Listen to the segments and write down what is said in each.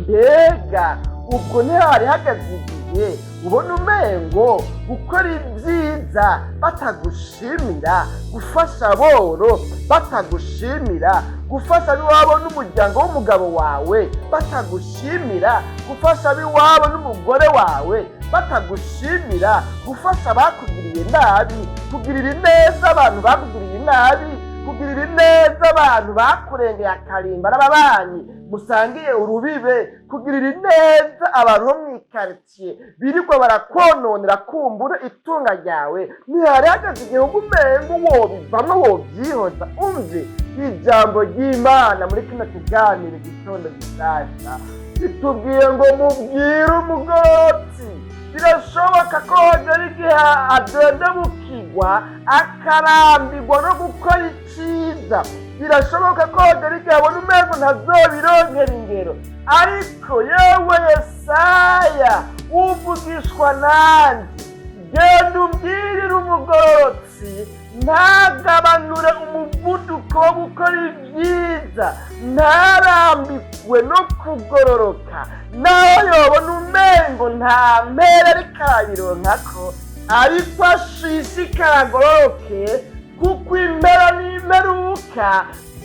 Mbega ubwo ntihari hageze igihe ubona umengo gukora ibyiza batagushimira, gufasha aboro batagushimira, gufasha ab'iwabo n'umuryango w'umugabo wawe batagushimira, gufasha ab'iwabo n'umugore wawe batagushimira, gufasha abakugiriye nabi, kugirira ineza abantu bakugiriye nabi, kugirira ineza abantu bakurengeye akarimba n'ababanyi musangiye urubibe, kugirira ineza abantu bo mw'ikaritsiye birirwa barakononera kumbura itunga ryawe, ntihari hageze igihe umengo wobivamwo, wovyihoza? Umve ijambo ry'Imana muri kino kiganiro Igitondo Gishasha ritubwiye ngo mubwire umugororotsi, birashoboka ko hagera igihe adendebukirwa, akarambirwa no gukora iciza. Birashoboka ko hagera igihe abona umengo ntazobironkera ingero. Ariko yewe Yesaya uvugishwa nanje, genda umbwirire umugororotsi ntagabanure umuvuduko wo gukora ibyiza, ntarambikwe no kugororoka, naho yobona umengo nta mpera ariko arabironkako, ariko ashishikara agororoke, kuko impera n'imperuka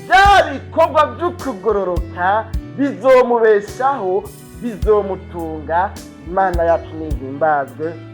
bya bikorwa vy'ukugororoka bizomubeshaho, bizomutunga. Imana yacu nihimbazwe.